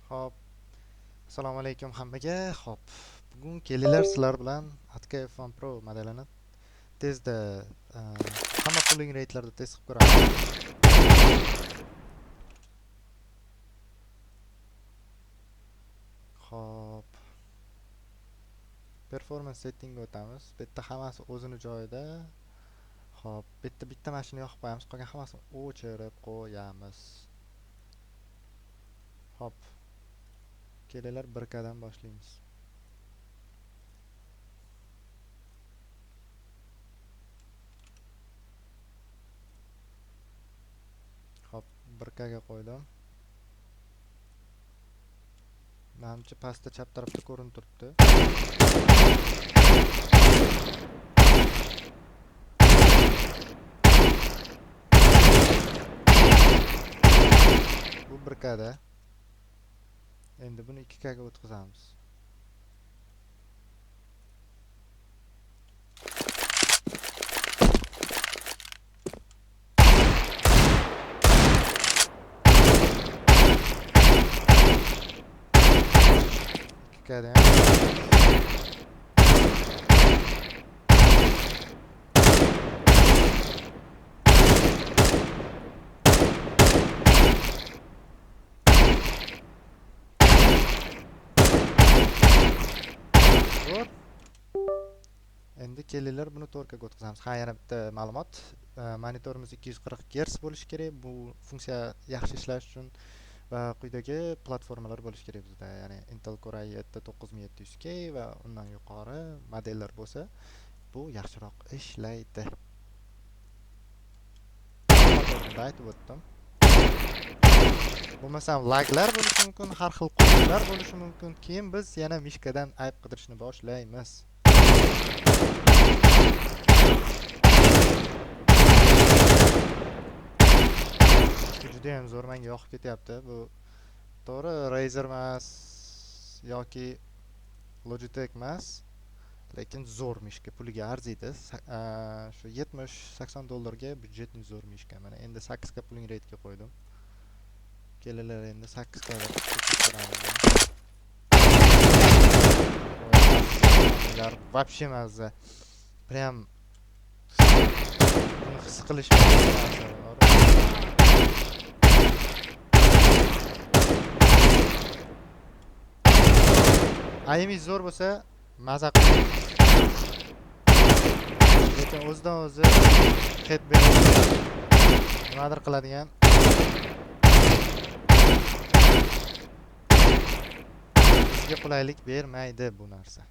Xo'p. Assalomu alaykum hammaga. Xo'p, bugun kelinglar sizlar bilan ATK F1 Pro modelini tezda hamma pulling rate'larda test qilib ko'ramiz. Xo'p. Performance settingga o'tamiz. Bu yerda hammasi o'zini joyida. Xo'p, bu yerda bitta mashina yoqib qo'yamiz, qolgan hammasini o'chirib qo'yamiz. Xo'p. Kelinglar 1K dan boshlaymiz. Xo'p, 1K ga qo'ydim. Menimcha pastda chap tarafda ko'rinib turibdi. Bu 1K da. Endi buni 2K ga o'tkazamiz. 2K da ham. Endi kelinglar buni 4K ga o'tkazamiz. Ha, yana bitta ma'lumot. Monitorimiz 240 Hz bo'lishi kerak. Bu funksiya yaxshi ishlash uchun va quyidagi platformalar bo'lishi kerak bizda. Ya'ni Intel Core i7 9700K va undan yuqori modellar bo'lsa, bu yaxshiroq ishlaydi. Aytib o'tdim. Bo'lmasam laglar bo'lishi mumkin, har xil qo'shiqlar bo'lishi mumkin. Keyin biz yana mishkadan ayb qidirishni boshlaymiz. Juda ham zo'r, menga yoqib ketyapti. Bu to'g'ri Razer emas yoki Logitech emas, lekin zo'r mishka, puliga arziydi. Shu 70-80 dollarga byudjetni zo'r mishka. Mana endi 8K pulling ratega qo'ydim. Kelinglar endi 8K ga ko'ramiz. Вообще mazza. Prям buni his qilish mumkin. Aimi zo'r bo'lsa maza qiladi. Lekin o'zidan o'zi head berib nimadir qiladigan bizga qulaylik bermaydi bu narsa.